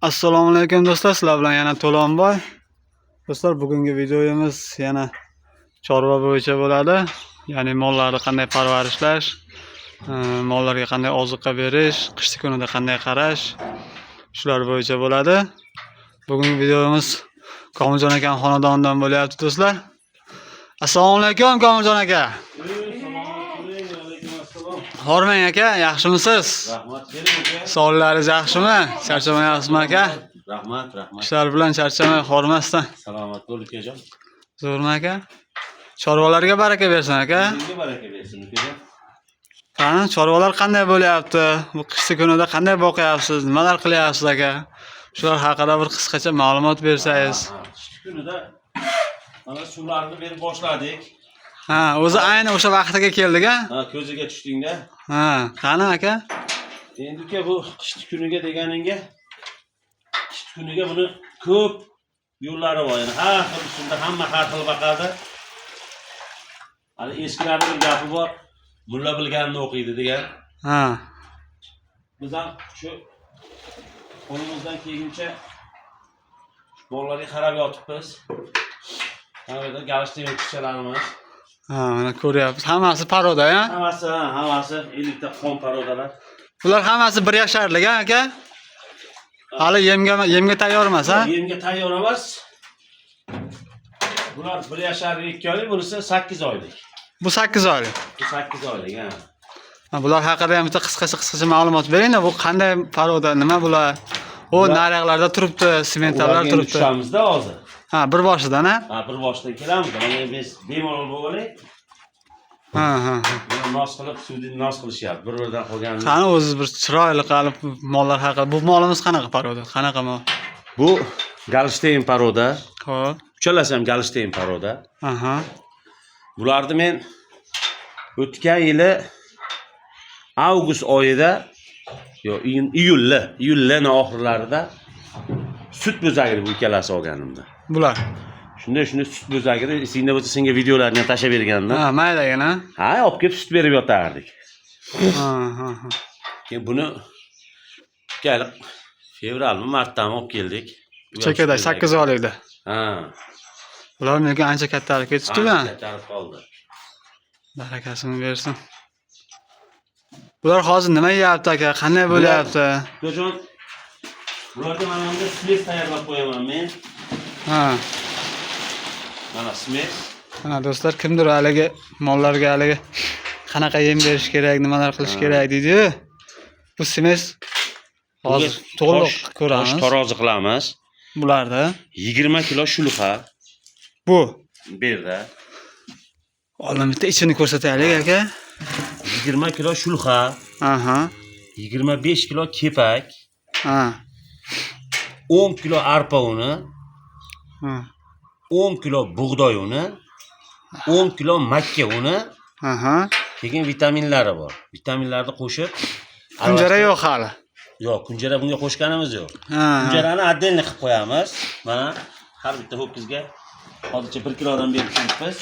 Assalomu alaykum do'stlar, sizlar bilan yana To'lonboy. Do'stlar, bugungi videomiz yana chorva bo'yicha bo'ladi. Ya'ni mollarni qanday parvarishlash, mollarga qanday oziqa berish, qishki kunida qanday qarash, shular bo'yicha bo'ladi. Bugungi videomiz Komiljon aka xonadonidan bo'lyapti do'stlar. Assalomu alaykum Komiljon aka. Hormang aka, yaxshimisiz? Rahmat, keling aka. Sog'liqlaringiz yaxshimi? Charchamayapsizmi aka? Rahmat, rahmat. Ishlar bilan charchamay, hormasdan. Salomat bo'l ukajon. Zo'rmi aka? Chorvalarga baraka bersin aka. Sizga baraka bersin ukajon. Qani, chorvalar qanday bo'lyapti? Bu qishki kunida qanday boqyapsiz? Nimalar qilyapsiz aka? Shular haqida bir qisqacha ma'lumot bersangiz. Ha, qishki kunida mana suvlarni berib boshladik. Ha, o'zi ayni o'sha vaqtiga keldik a? Ha, ko'ziga tushdingda. Ha, qani aka? Endi uka, bu qishki kuniga deganingga, qishki kuniga buni ko'p yo'llari bor. Ya'ni har xil usulda hamma har xil boqadi. Hali eskilarning bir gapi bor. Mulla bilganini o'qiydi degan. Biz ham shu qo'limizdan kelguncha bolalarga qarab yotibmiz. Mana bu yerda Golshteyn o'tkizchalarimiz. Ha, mana ko'ryapmiz. Hammasi порода, ha? Hammasi, ha, hammasi 50 ta qon порода lar. Bular hammasi bir yasharlik, ha aka? Hali yemga tayyor emas, ha? Yemga tayyor emas. Bular 1 yashar 2 oylik, bunisi 8 oylik. Bu 8 oylik. Bu 8 oylik, ha. Ha, bular haqida ham bitta qisqacha ma'lumot bering. Bu qanday порода, nima bular? O naryoqlarda turibdi, simmentallar Ularga endi turibdi. tushamizda hozir. Ha, bir boshidan, ha? Ha, bir boshidan kelamiz. Mana biz bemalol bo'lib Ha, ha, ha. buni nos qilib, suvni nos qilishyapti. Bir-biridan qolgan. Qani o'zi bir chiroyli qilib mollar haqida. Bu molimiz qanaqa порода? Qanaqa mol? Bu Golshteyn порода. Xo'p. Uchalasi ham Golshteyn порода. Bularni men o'tgan yili avgust oyida, yo iyun, iyulni oxirlarida sut bo'zagini bu ikkalasi olganimda. Bular. Shunday sut bo'zagini, esingda bo'lsa, senga videolarni ham tashlab bergandim. Ha, maydagina. Ha, olib kelib sut berib yotardik. Ha, ha, ha. Keyin buni kelib fevralmi, martdami olib keldik. U ham Chekada sut 8 oylikda. Ha. Bular lekin ancha kattalib ketishdi-ku. Ancha kattalib qoldi. Barakasini bersin. Bular hozir nima yeyapti aka? Qanday bo'lyapti? Ukajon, bularga mana bunday смесь tayyorlab qo'yaman men. Mana смесь. Mana do'stlar, kimdir haligi mollarga haligi qanaqa yem berish kerak, nimalar qilish kerak deydi-yu. Bu смесь hozir to'liq ko'ramiz. Tosh tarozi qilamiz. Bularda 20 kilo shulxa bu bu yerda. Oldin bitta ichini ko'rsataylik aka. 20 kilo shulxa, 25 kilo kepak, 10 kilo arpa uni, 10 kilo bug'doy uni, 10 kilo makka uni, keyin vitaminlari bor. Vitaminlarni qo'shib Kunjara yo'q hali. Yo'q, kunjara bunga qo'shganimiz yo'q. Kunjarani отдельно qilib qo'yamiz. Mana har bitta ho'kizga hozircha 1 kilodan berib turibmiz.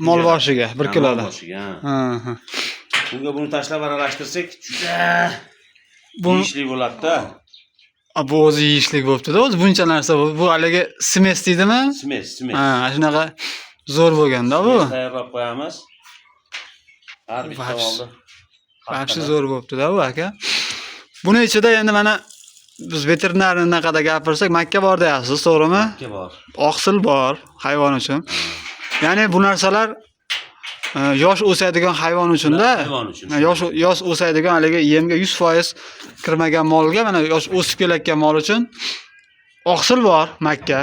Mol boshiga 1 Ha, kilodan. mol boshiga, ha. Ha, ha. Bunga buni tashlab aralashtirsak, juda Bu yeyishli bo'ladi-da. A, bu o'zi yeyishlik bo'libdi-da, o'zi buncha narsa bu. Bu haligi смесь deydimi? Смесь, смесь. Ha, shunaqa zo'r bo'lganda bu. Смесь tayyorlab qo'yamiz. Har bitta oldi. Вообще zo'r bo'libdi-da bu aka. Buni ichida endi mana biz veterinar anaqada gapirsak, makka bor deyapsiz, to'g'rimi? Makka bor. Oqsil bor hayvon uchun. Ya'ni bu narsalar yosh o'sadigan hayvon uchun-da. Hayvon uchun. Yosh o'sadigan, haligi yemga 100% kirmagan molga, mana yosh o'sib kelayotgan mol uchun oqsil bor, makka,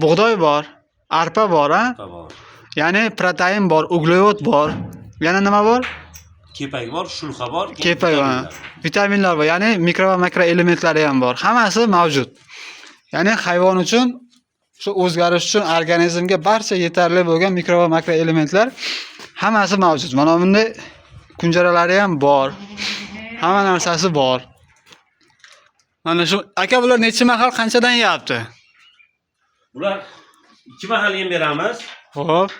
bug'doy bor, arpa bor, ha? Arpa bor. Ya'ni protein bor, uglevod bor. Yana nima bor? Kepak bor, shulxa bor, keyin Kepak bor. vitaminlar. Vitaminlar bor, ya'ni mikro va makro elementlari ham bor. Hammasi mavjud. Ya'ni hayvon uchun shu o'zgarish uchun organizmga barcha yetarli bo'lgan mikro va makro elementlar hammasi mavjud. Mana bunday kunjaralari ham bor. Hamma narsasi bor. Mana shu aka, bular necha mahal qanchadan yeyapti? Bular ikki mahal yem beramiz. Xo'p.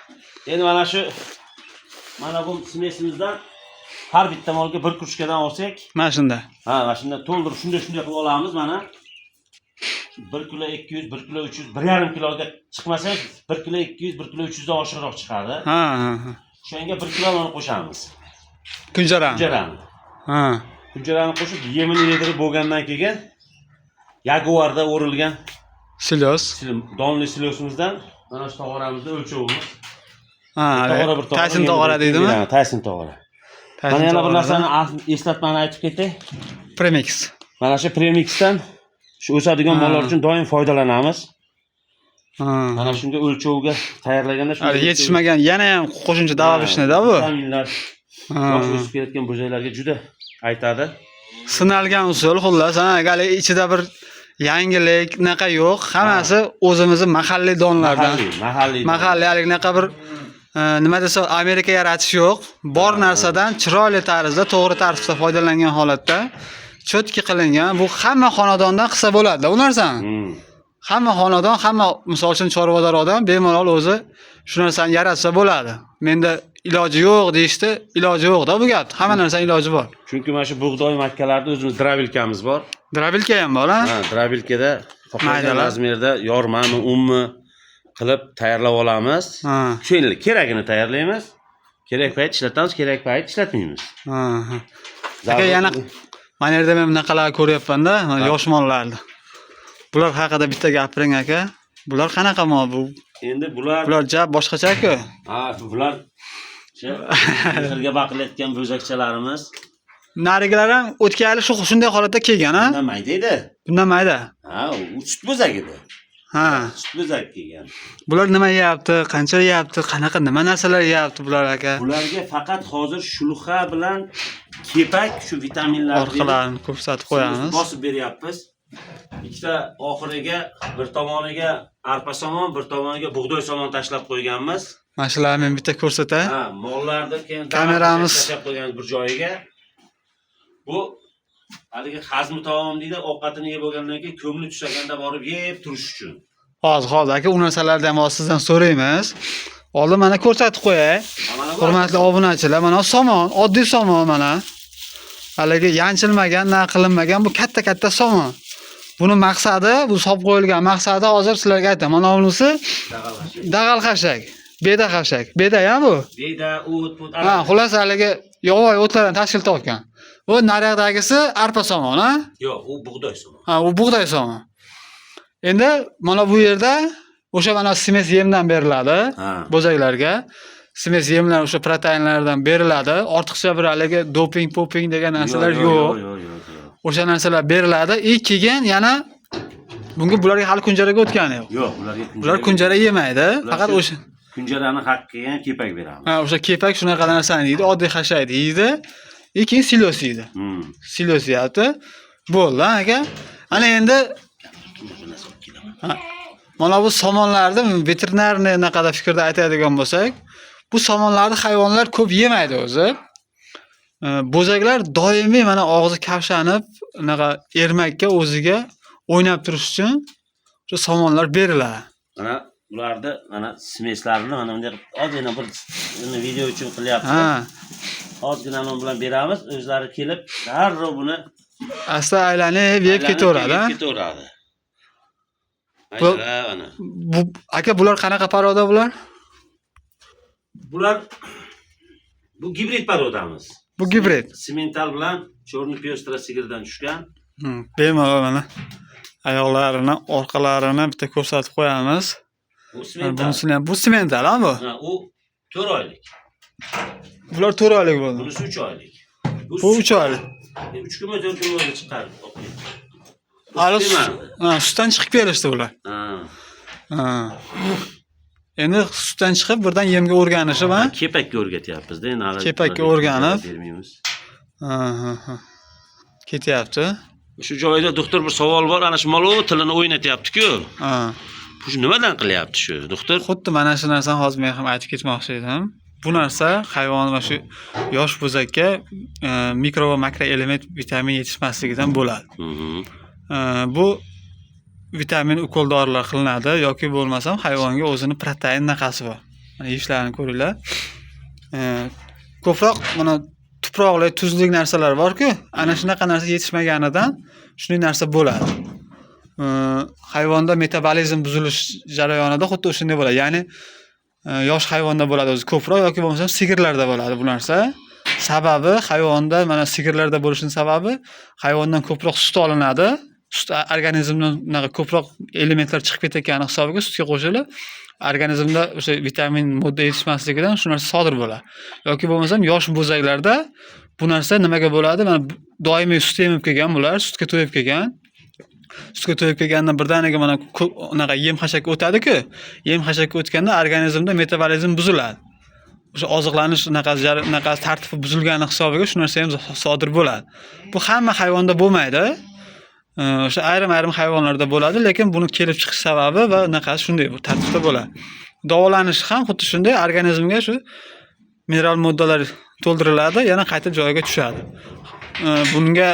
Endi mana shu, mana bu смесь imizdan har bitta molga bir кружка dan olsak, Mana shunda. Ha, mana shundan to'ldirib, shunday shunday qilib olamiz mana. 1 kilo 200, 1 kilo 300, 1,5 kiloga chiqmasa, 1 kilo 200, 1 kilo 300 dan oshiqroq chiqadi. Ha, ha, ha. O'shanga 1 kilo uni qo'shamiz. Kunjarani. Kunjarani. Ha. Kunjarani qo'shib, yemini yedirib bo'lgandan keyin Yaguarda o'rilgan Silos. Donli silosimizdan mana shu tog'oramizda o'lchovimiz. Ha, Tog'ora bir tog'ora. Tayson tog'ora deydimi? Ha, Tayson tog'ora. Tayson Mana yana bir tog'orada. narsani eslatmani aytib ketay. Premix. Mana shu premixdan shu o'sadigan Ha. mollar uchun doim foydalanamiz. Ha. Mana shunga o'lchovga tayyorlaganda shunga Hali yetishmagan yana ham qo'shimcha добавочный-da bu. Vitaminlar Ha. yosh o'sib kelayotgan bo'zaylarga juda aytadi. Sinalgan usul xullas, ha, hali ichida bir yangilik naqa yo'q. Hammasi o'zimizni mahalliy donlardan. Mahalliy, mahalliy. Mahalliy haligi naqa bir nima desa Amerika yaratish yo'q. Bor narsadan chiroyli tarzda, to'g'ri tartibda foydalangan holatda чётко qilingan. Bu hamma xonadondan qilsa bo'ladi u narsani. Hamma xonadon, hamma misol uchun chorvador odam bemalol o'zi shu narsani yaratsa bo'ladi. Menda iloji yo'q deyishdi, iloji yo'q-da bu gap. Hamma narsani iloji bor. Chunki mana shu bug'doy makkalarda o'zimiz дробилка miz bor. Дробилка ham bor, ha? Ha, дробилка da xohlagan Maydalar. размер da yormami, unmi qilib tayyorlab olamiz. Ha. Keyin keragini tayyorlaymiz. Kerak payt ishlatamiz, kerak payt ishlatmaymiz. Ha, ha. Aka yana mana yerda men bunaqalar ko'ryapman-da, mana yosh mollarni. Bular haqida bitta gapiring aka. Bular qanaqa mol bu? Endi bular Bular ja boshqacha-ku. Ha, bular shu mehrga baqilayotgan bo'zakchalarimiz. Narigilar ham o'tgan yili shu shunday holatda kelgan, ha? Bundan mayda edi. Bundan mayda. Ha, u sut bo'zak edi. Ha. Sut bo'zak kelgan. Bular nima yeyapti? Qancha yeyapti? Qanaqa nima narsalar yeyapti bular aka? Bularga faqat hozir shulxa bilan kepak shu vitaminlarni Orqalarini ko'rsatib qo'yamiz. bosib beryapmiz. Ikkita oxiriga bir tomoniga arpa somon, bir tomoniga bug'doy somon tashlab qo'yganmiz. Mana shularni men bitta ko'rsatay. Ha, mollarni keyin Kameramiz. tashlab qo'yganmiz bir joyiga. Bu haligi hazmi taom deydi, ovqatini yeb bo'lgandan keyin ko'ngli tushaganda borib yeb turish uchun. Hozir, hozir aka, u narsalarni ham hozir sizdan so'raymiz. Oldin mana ko'rsatib qo'yay. Ha, mana bu Hurmatli obunachilar, mana somon, oddiy somon mana. Haligi yanchilmagan, na qilinmagan bu katta-katta somon. Buni maqsadi, bu solib qo'yilgan maqsadi hozir sizlarga aytaman. Mana bunisi dag'al xashak. Dag'al xashak, beda xashak. Beda ya bu. Beda, o't, put, Ha, xullas haligi yovvoyi o'tlardan tashkil topgan. Bu naryoqdagisi arpa somon, ha? Yo'q, u bug'doy somon. Ha, u bug'doy somon. Endi mana bu yerda o'sha mana смесь yemdan beriladi Ha. bo'zaklarga. Смесь yemlar o'sha proteinlardan beriladi. Ortiqcha bir haligi doping, poping degan narsalar yo'q. Yo'q, yo'q, yo'q, yo'q. O'sha narsalar beriladi. И keyin yana bunga bularga hali kunjaraga o'tgani yo'q. Yo'q, ularga kunjara. Bular kunjara yemaydi. Ular Faqat shu o'sha kunjarani haqqiga ham kepak beramiz. ha, o'sha kepak shunaqa narsani yeydi, oddiy xashakni yeydi. И keyin silos yeydi. Silos yeyapti. Bo'ldi, ha, aka. Ana endi ha, mana bu somonlarni ветеринарный anaqada fikrda aytadigan bo'lsak, bu somonlarni hayvonlar ko'p yemaydi o'zi. Bo'zaklar doimiy mana og'zi kavshanib, anaqa ermakka o'ziga o'ynab turish uchun shu somonlar beriladi. Mana ularni mana смесь larini mana bunday qilib ozgina bir buni video uchun qilyapmiz. Ozgina non bilan beramiz, o'zlari kelib darrov buni Asta aylanib yeb aylanib ketaveradi. yeb Ha? ketaveradi. Maydalar mana. Bu aka bular qanaqa порода bular? Bular bu gibrid порода miz. Bu gibrid. Simental bilan черный пестрый sigirdan tushgan. Bemalol mana oyoqlarini, orqalarini bitta ko'rsatib qo'yamiz. Bu Mana simental. bunisini ham bu simental ha bu. Ha, u 4 oylik. Bular 4 oylik bo'ldi. Bunisi 3 oylik. Bu 3 oylik. 3 kunmi 4 kunmi o'zi chiqarib. Hali Sut ha, sutdan chiqib kelishdi bular. Ha. Ha. Endi sutdan chiqib birdan yemga o'rganishib, ha? Kepakka o'rgatyapmiz-da endi hali. Kepakka o'rganib. Bermaymiz. Ha, ha, ha. Ketyapti. Shu joyda doktor bir savol bor, ana shu mol tilini o'ynatyapti-ku. Ha. Bu shu nimadan qilyapti shu doktor? Xuddi mana shu narsani hozir men ham aytib ketmoqchi edim. Bu narsa hayvon va shu yosh bo'zakka mikro va makro element vitamin yetishmasligidan bo'ladi. Bu vitamin ukol dorilar qilinadi yoki bo'lmasam hayvonga o'zini protein naqasi bor. Mana yeyishlarini ko'ringlar. Ko'proq mana tuproqli, tuzli narsalar bor-ku, ana shunaqa narsa yetishmaganidan shunday narsa bo'ladi. Hayvonda metabolizm buzilish jarayonida xuddi o'shanday bo'ladi. Ya'ni yosh hayvonda bo'ladi o'zi ko'proq yoki bo'lmasa sigirlarda bo'ladi bu narsa. Sababi hayvonda mana sigirlarda bo'lishining sababi hayvondan ko'proq sut olinadi. Sut organizmdan unaqa ko'proq elementlar chiqib ketayotgani hisobiga sutga qo'shilib, organizmda o'sha vitamin modda yetishmasligidan shu narsa sodir bo'ladi. Yoki bo'lmasam yosh bo'zaklarda bu narsa nimaga bo'ladi? Mana doimiy sut emib kelgan bular, sutga to'yib kelgan. Sutga to'yib kelgandan birdaniga mana unaqa yem xashak o'tadi-ku. Yem xashakka o'tganda organizmda metabolizm buziladi. O'sha oziqlanish unaqa tartibi buzilgani hisobiga shu narsa ham sodir bo'ladi. Bu hamma hayvonda bo'lmaydi. O'sha ayrim-ayrim hayvonlarda bo'ladi, lekin buni kelib chiqish sababi va unaqasi shunday bu tartibda bo'ladi. Davolanishi ham xuddi shunday organizmga shu mineral moddalar to'ldiriladi, yana qaytib joyiga tushadi. Bunga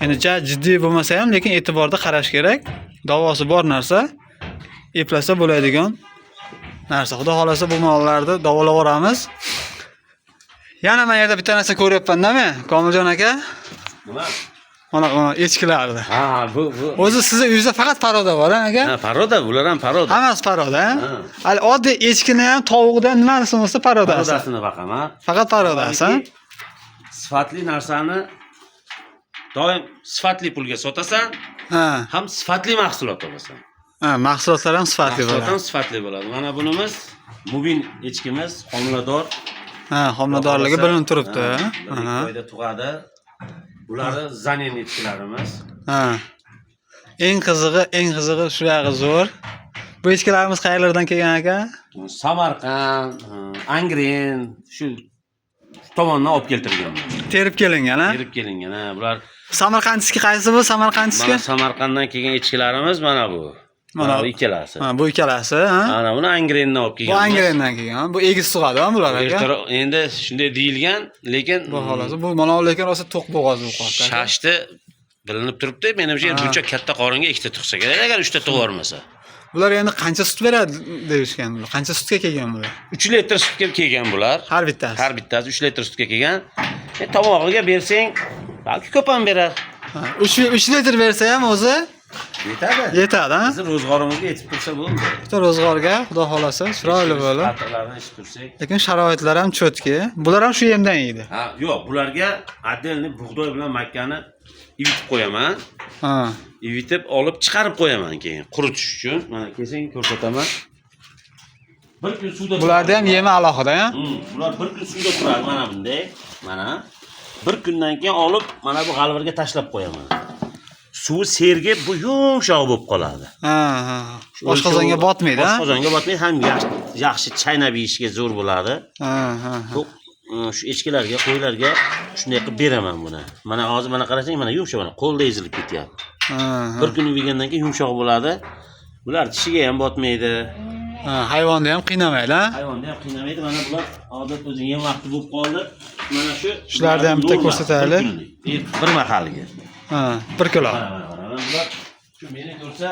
endi ja jiddiy bo'lmasa ham, lekin e'tiborda qarash kerak. Davosi bor narsa, eplasa bo'ladigan narsa. Xudo xolasa bu mollarni davolab. Yana mana yerda bitta narsa ko'ryapman-da men, Komiljon aka. Nima? Mana mana echkilarni. Ha, bu O'zi sizni uyingizda faqat paroda bor, ha aka? Ha, paroda, bular ham paroda. Hammasi paroda, ha? Ha. Hali oddiy echkini ham, tovuqni ham nimasi bo'lsa parodasi. Parodasini boqaman. Faqat parodasi, ha? Sifatli narsani doim sifatli pulga sotasan, Ha. ham sifatli mahsulot olasan. Ha, mahsulotlar ham sifatli Mahsulot bo'ladi. ham sifatli bo'ladi. Mana bunimiz Mubin echkimiz, homilador. Ha, homiladorligi bilinib turibdi. Ha, bir ikki oyda tug'adi. Bularni zanin echkilarimiz. Ha. Eng qizig'i shu yog'i zo'r. Bu echkilarimiz qayerlardan kelgan aka? Samarqand, Angren shu tomondan olib keltirganman. Terib kelingan, ha? Terib kelingan, ha. Bular Samarqandski qaysi bu? Samarqandski? mana Samarqanddan kelgan echkilarimiz mana bu. Mana bu ikkalasi. Ha, bu ikkalasi, ha? Mana buni Angrendan olib Bu kelganmiz. Angrendan kelgan. Bu egiz tug'adi, ha bular aka? Ertaroq endi shunday deyilgan, lekin Bu holasi. Bu mana lekin rosa to'q bo'g'oz bo'lib qoldi. aka. Shashti bilinib turibdi. Menimcha Ha. buncha katta qoringa ikkita tug'sa kerak, agar uchta tug'ormasa. Bular endi qancha sut beradi deyishgan bular. Qancha sutga kelgan bular? 3 litr sutga kelgan bular. Har bittasi. Har bittasi 3 litr sutga kelgan. Tomog'iga bersang, balki ko'p ham berar. Ha, 3 litr bersa ham o'zi Yetadi. yetadi, ha? Bizni ro'zg'orimizga yetib tursa bo'ldi. Bitta ro'zg'orga, xudo xolasa, chiroyli bo'lib. Qatiqlarni ichib tursak. Lekin sharoitlar ham cho'tki. Bular ham shu yemdan yeydi. Ha, yo'q, bularga отдельно bug'doy bilan makkani ivitib qo'yaman. Ha. Ivitib olib chiqarib qo'yaman keyin quritish uchun. Mana kelsang ko'rsataman. Bir kun suvda Bularda ham yemi alohida, ha? Bular bir kun suvda turadi mana bunday. Mana bir kundan keyin olib mana bu g'alvirga tashlab qo'yaman. Suvi sergib bu yumshoq bo'lib qoladi. Ha, ha. Oshqozonga botmaydi, ha? Oshqozonga botmaydi, ham yaxshi chaynab yeyishga zo'r bo'ladi. Ha, ha, ha. Bu shu echkilarga, qo'ylarga shunday qilib beraman buni. Mana hozir mana qarasang, mana yumshoq, mana qo'lda ezilib ketyapti. Ha, ha. Bir kun yegandan keyin yumshoq bo'ladi. Bular tishiga ham botmaydi. Ha, hayvonni ham qiynamaydi, ha? Hayvonni ham qiynamaydi. Mana bular odat o'zi yem vaqti bo'lib qoldi. Mana shu Shularni ham bitta ko'rsataylik. Bir mahalga. Ha, 1 kilo. Mana mana mana bular shu meni ko'rsa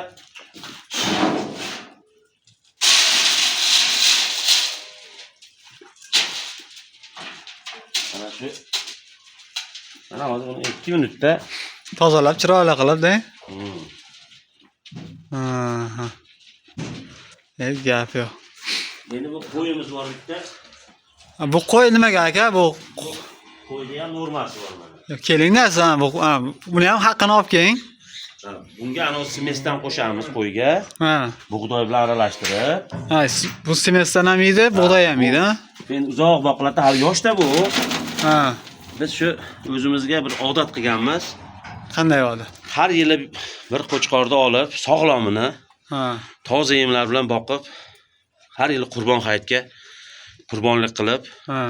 mana shu mana hozir buni 2 minutda Tozalab, chiroyli qilib, de. Ha, ha. Hech gap yo'q. Endi bu qo'yimiz bor bitta. Bu qo'y nimaga aka? Bu Qo'yni ham normasi bor mana. kelingda siz bu buni ham haqqini olib keling. Bunga anavi smesdan qo'shamiz qo'yga. Ha. Bug'doy bilan aralashtirib. Ha, bu smesdan ham yeydi, bug'doy ham yeydi, ha? Endi uzoq boqiladi, hali yoshda bu. Ha. Biz shu o'zimizga bir odat qilganmiz. Qanday odat? Har yili bir qo'chqorni olib, sog'lomini Ha. toza yemlar bilan boqib, har yili Qurbon hayitga qurbonlik qilib, Ha.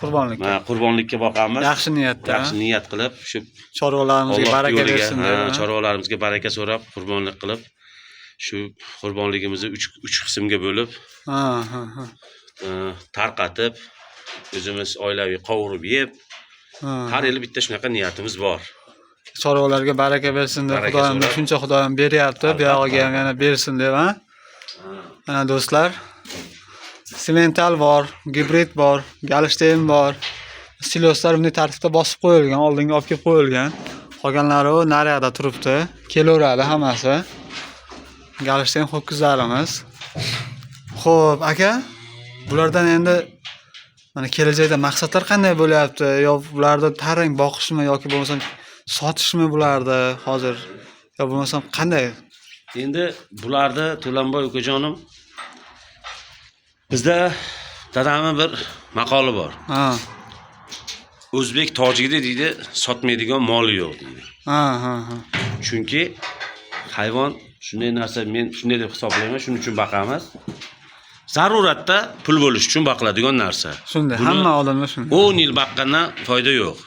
Qurbonlikka. mana qurbonlikka boqamiz. Yaxshi niyatda. Yaxshi niyat qilib, shu Chorvalarimizga baraka bersin deb. Chorvalarimizga baraka so'rab, qurbonlik qilib, shu qurbonligimizni 3 qismga bo'lib, Ha, ha, ha. Tarqatib, o'zimiz oilaviy qovurib yeb, har yili bitta shunaqa niyatimiz bor. Chorvalarga baraka bersin deb Xudoyim shuncha Xudoyim beryapti, bu yog'iga ham yana bersin deb, ha? Mana do'stlar, semental bor, gibrid bor, galshteyn bor. Siloslar bunday tartibda bosib qo'yilgan, oldinga olib kelib qo'yilgan. Qolganlari u naryoqda turibdi. Kelaveradi hammasi. Galshteyn ho'kizlarimiz. Xo'p, aka, bulardan endi mana kelajakda maqsadlar qanday bo'lyapti? Yo bularni tarang boqishmi yoki bo'lmasam sotishmi bularni hozir? Yo bo'lmasam qanday? Endi bularni, To'lanboy ukajonim, bizda dadamni bir maqoli bor. O'zbek tojigida deydi, sotmaydigan moli yo'q deydi. Ha, ha, ha. Chunki hayvon shunday narsa, men shunday deb hisoblayman, shuning uchun boqamiz. Zaruratda pul bo'lishi uchun boqiladigan narsa. Shunday, Buni hamma odamlar shunday. 10 yil boqqandan foyda yo'q.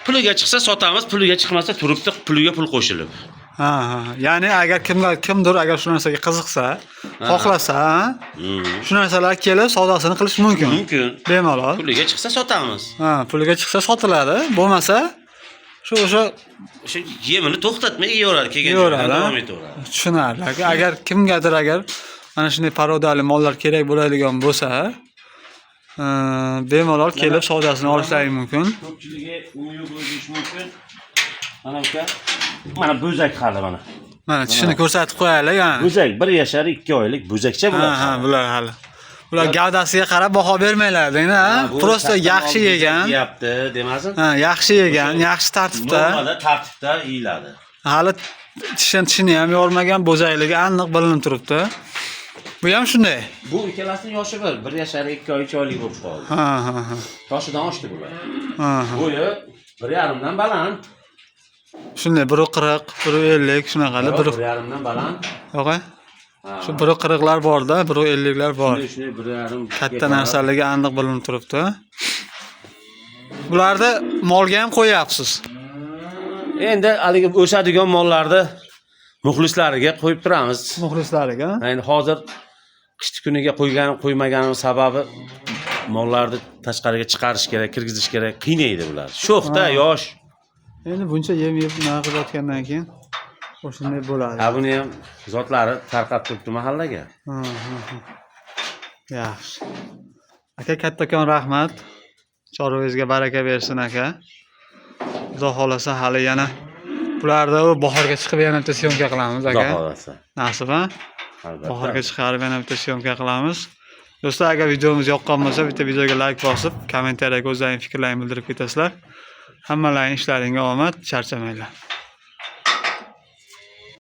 Puliga chiqsa sotamiz, puliga chiqmasa turibdi, puliga pul qo'shilib. Ha, ha. Ya'ni agar kimlar kimdir agar shu narsaga qiziqsa, xohlasa, shu narsalar kelib savdosini qilish mumkin. Mumkin. Bemalol. Puliga chiqsa sotamiz. Ha, puliga chiqsa sotiladi, bo'lmasa shu o'sha O'sha yemini to'xtatmay yeyaveradi, kelgan Yeyaveradi, joyidan ha? davom etaveradi. Tushunarli. Agar kimgadir agar mana shunday parodali mollar kerak bo'ladigan bo'lsa, bemalol kelib savdosini olishlari mumkin. Ko'pchiligi uni yo'q deyish mumkin. Mana uka, mana bo'zak hali mana. Mana tishini ko'rsatib qo'yaylik, ha. Bo'zak 1 yashar 2 oylik bo'zakcha bular. Ha, ha, bular hali. Bular gavdasiga qarab baho bermanglar deng, ha? Bu Prosta katta yaxshi mol bo'zak yegan. Deyapti, demasin. Ha, yaxshi yegan, yaxshi tartibda. Normada tartibda yeyiladi. Hali tishini ham yormagan, bo'zakligi aniq bilinib turibdi. Bu ham shunday. Bu ikkalasining yoshi bir yashar 2 oy 3 oylik bo'lib qoldi. Ha, ha, ha. Yoshidan oshdi bular. Ha, ha. Bo'yi 1.5 dan baland. Shunday 1.40, 1.50 shunaqada, Yo'q, 1 1.5 dan baland. Yo'q, a? Ha. Shu 1.40lar borda, 1.50lar bor. Shunday 1.5 Katta narsaligi aniq bilinib turibdi. Bularni molga ham qo'yapsiz. Endi haligi o'sadigan mollarni muxlislariga qo'yib turamiz. Muxlislariga. Endi hozir qishki kuniga qo'ygan qo'ymaganim sababi mollarni tashqariga chiqarish kerak, kirgizish kerak, qiynaydi bular. Sho'xda yosh. Endi buncha yem yeb nima qilayotgandan keyin o'shanday bo'ladi. Ha, buni ham zotlari tarqab turibdi mahallaga. Ha, ha, ha. Yaxshi. Aka, kattakon rahmat. Chorvangizga baraka bersin aka. Xudo xolasa hali yana bularda u bahorga chiqib yana bitta syomka qilamiz Xudo aka. xohlasa. Nasib ha? Albatta. Bahorga chiqarib yana bitta syomka qilamiz. Do'stlar, agar videomiz yoqqan bo'lsa, bitta videoga like bosib, kommentariyaga o'zlaring fikrlaringni bildirib ketasizlar. Hammalaring ishlaringga omad, charchamanglar.